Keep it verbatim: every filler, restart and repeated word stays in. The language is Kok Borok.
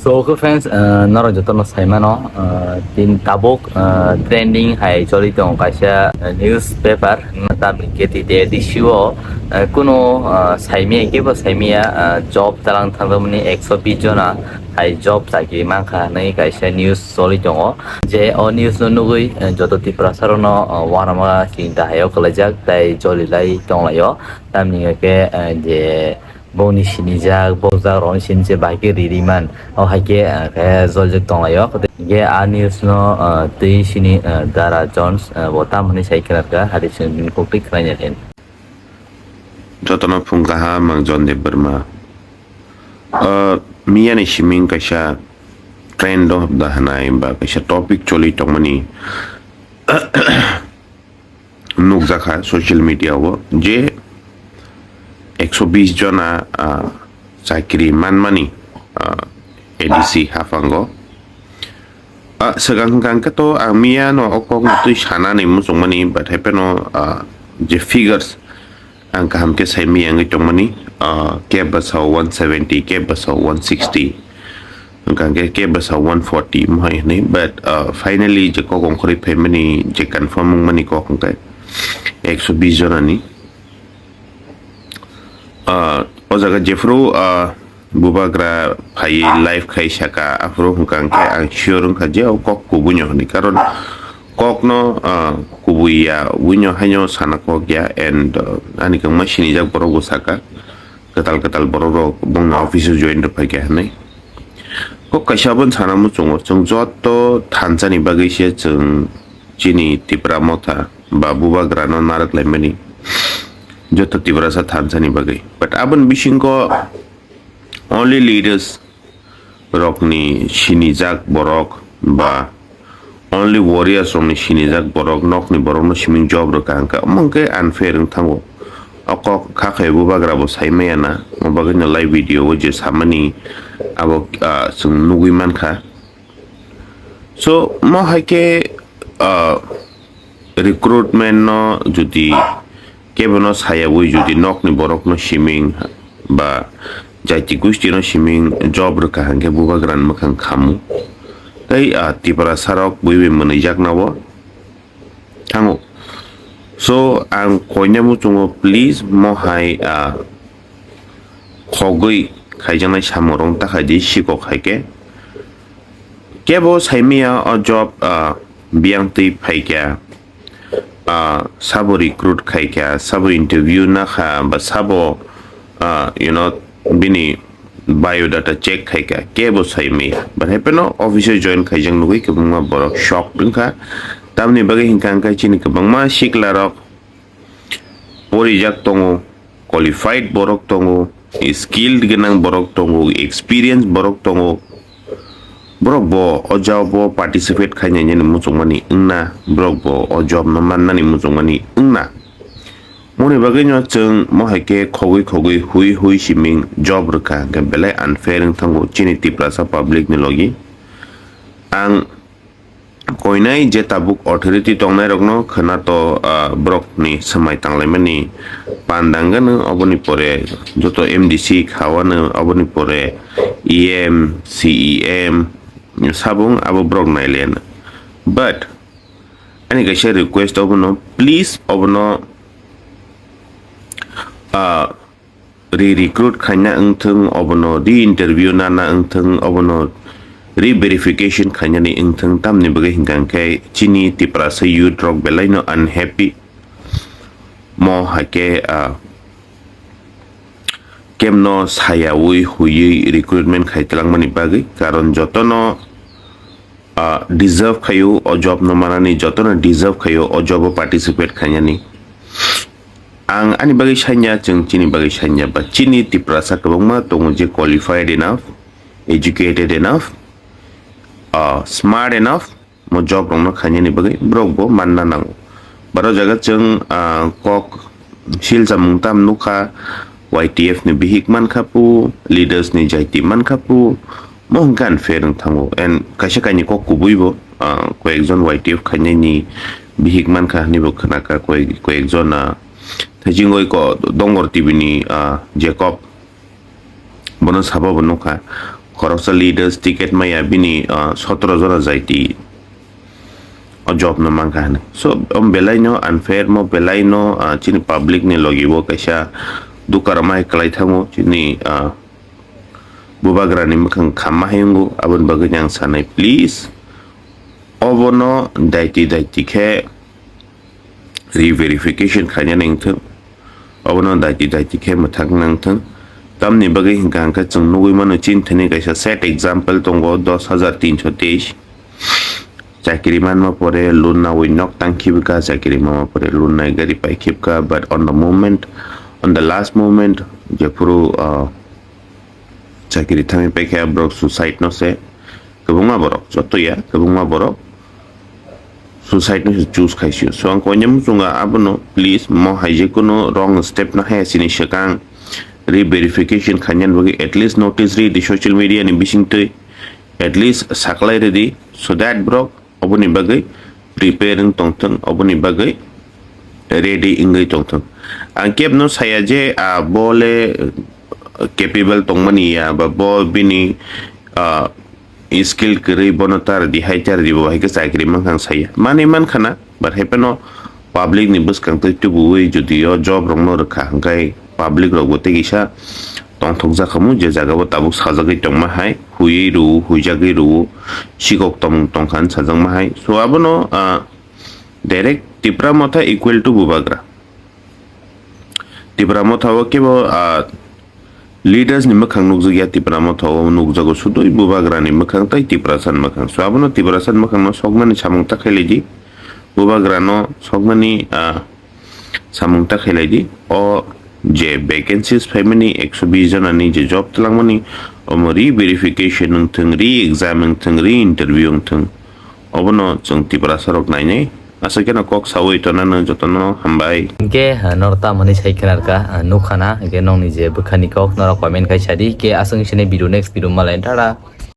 So, okay friends, uh, norok jotono saimano, uh, tin tabuk, uh, trending hai choli tongo kaisa, uh, newspaper, tamni K T D A D C o, uh, kuno, uh, saimia kebo saimia, uh, job talang thangmani ekso bis jona hai job chakri mankha hinwi kaisa news choli tongo. Je o news no nugwi, uh, joto Tiprasa rokno, uh, uanama chinta haio kwlaijak tai joli lai tonglaio. Tamni hwnkhe, uh, je bongni sinijak, bojak rokni sini se bahai khe riri man. O hai khe, ah, khe joljak tonglaio. Hwnkhe a news no, ah, twi sini, ah, Dara Jones, ah, bo tam hwnwi sai khna kha, hari sini bini kok twi khna ya khe. Jotono phung kaham, ang John Debbarma. Ah, miyani siming kaisa trend o da hwnai ba kaisa topic choli tongmani. Nukjakha social media o je ekso bis jona, ah, chakri manmani, ah, A D C haphango. Ah, swkang hwnkha hwnkhe to ang miya no o kok no twi sanani muchungmani, but hapheno, ah, je figures ang kaham khe sai miya wngwi tongmani, ah, keb bwsao one seventy, keb bwsao one sixty. Hwnkha hwnkhe keb bwsao one forty mohai hwnwi, but, uh, finally je kok ongkhorwi phaimani je confirm wngmani kok hwnkhe ekso bis jonani. Uh, o jaga jephru, uh, bubagra phaiwi live khai saka, aphuru hwnkha hwnkhe ang sure wngkha je o kok kubuino hwnwi, karon kokno, uh, kubui ya, buino haino sana kok ya, and, uh, ani kwngma sinijak borok bo saka. Kwtal kwtal borok rok bongni office o join rwphai kha hinwi. Kok kaisa abono sana muchungo, chwng joto thansa ni bagwi se chwng chini Tipra Motha ba bubagra no narwk laimani, joto Tiprasa thansa ni bagwi. But aboni bisingo only leaders rokni sinijak borok ba only warriors rokni sinijak borok, nokni borokno siming job rwkha hwnkha, omo hwnkhe unfair wng thango. O kok kha khai bubagra bo sai maya na, omo bagwino live video o je samani abo, ah, chwng nugwi mankha. So, mo hai khe, ah, recruitment no jodi kebono sayawi jodi nokni borokno siming ba jaiti gustino siming job rwkha hwnkhe bubagrani mwkhang khamu. Tei, ah, Tiprasa rok bui bai mwnwijak nabo thango. So, ang koina muchungo, please, mo hai, ah, khogwi khaijaknai samung rok ta khai di, sikok hai khe. Kebo saimaya o job, ah, biyang twi phaikha, ah, sabo recruit khaikha, sabo interview nakha, ba sabo, ah, you know, bini biodata check khaikha, kebo saimaya. But hapheno office o join khaijak nugwi kwbangma borok shock wngkha. Tamni bagwi hwnkha hwnkhe chini kwbangma sikla rok porijak tongo, qualified borok tongo, skilled gwnang borok tongo, experience borok tongo. Borok bo o job o participate khainani muchungmani wngna, borok bo o job no mannani muchungmani wngna. Moni bagwi no chwng mo hai khe khogwi khogwi hui hui siming job rwkha hwnkhe belai unfair wng thango chini Tiprasa public ni logi. Ang koinai je tabuk authority tongnairokno khwnato, ah, borokni swmai tanglaimani pandangano, oboni pore joto M D C khawano, oboni pore E M, C E M, sabung abo borok nailaiano. But ani kaisa request obono, please obono, ah, re-recruit khaina wngthwng, obono re-interview nana wngthwng, obono re-verification khainani wngthwng, tamni bagwi hwnkha hwnkhe chini Tiprasa youth rok belaino unhappy. Mo hakhe, ah, kemno sayawi huiwi recruitment khai twlangmani bagwi, karon jotono, ah, deserve khaio o job no manani, jotono deserve khaio o job o participate khainani. Ang ani bagwi sanya, chwng chini bagwi sanya, ba chini Tiprasa kwbangma tongo je qualified enough, educated enough, ah, smart enough, mo job rokno khainani bagwi borok bo manna nango. But o jaga chwng, ah, kok sil chamung tam nukha, Y T F ni bihik mankha pu, leaders ni jaiti mankha pu, mo hwnkhe unfair wng thango. And kaisa kaini kok kubui bo, ah, koyekjon Y T F khainani bihik mankha hinwi bo khwnakha, koyek-, koyekjon, ah, thaichingoi ko Dongor T V ni, ah, Jacob. Bono sabo bo nukha, khoroksa leaders ticket maya bini, ah, sotro jora jaiti o job no mankha hinwi. So, um, belai no unfair mo, belai no, ah, chini public ni logi bo kaisa duka rwmai kwlai thango chini, ah, bubagra ni mwkhang khamma hai wngo, aboni bagwi ang sanai, please, obono daiti daiti khe re-verification khaina nangthung, obono daiti daiti khe mwthang nangthung. Tamni bagwi hwnkha hwnkhe chwng nugwi mano, chini thani kaisa set example tongo, dos hajar tinso teis. Chakiri manma pore loan nawi nok tang khibika, chakiri manma pore loan nai gari pai khibka, but on the moment, on the last moment, jephuru, uh, chakiri thangwi paikha, borok suicide no se. Kwbangma borok, joto ya, kwbangma borok suicide no se choose khaisio. So ang koinai muchunga abono, please, mo hai je kono wrong step na haya sini swkang re-verification khainani bagwi at least notice ri di social media ni bisingtwi, at least saklai ridi, so that borok oboni bagwi prepare wng tongthung, oboni bagwi ready wngwi tongthung. Ang kebno saya je, ah, bo le capable tongmani ya, ba bo bini, ah, skill kwrwi, bono tar di hai tar di, bo hai khe chakri mankha, ang saya. Mani mankha na, but hai phano public ni bwskang twi tubuwi jodi o job rokno rwkha hwnkhe public rok bo tei kisa tongthokjak khamu, je jaga o tabuk sajagwi tongma hai, huiwi rw-, huijagwi rw-, sikok tong-, tongkha hwn sajakma hai. So abono, ah, direct Tipra Motha equal to Bubagra. Tipra Motha o kebo, ah, leaders ni mwkhang nukjakya, Tipra Motha o nukjago sudui Bubagra ni mwkhang tei Tiprasa ni mwkhang. So abono Tiprasa ni mwkhang no soknani samung ta khailai di, Bubagra no soknani, ah, samung ta khailai di. O je vacancies phaimani, ekso bis jona ni je job twlangmani, omo re-verification wngthung, re-exam wngthung, re-interview wngthung, obono chwng Tiprasa rok nainai. Aswk kheno kok sawi tonano jotono hambai. Hingke, ah, nor tamo hinwi sai khwnarkha, ah, nukha na, hingke nokni je bwkhani kok norok comment khai sadi, hingke aswk sini video, next video malai tara.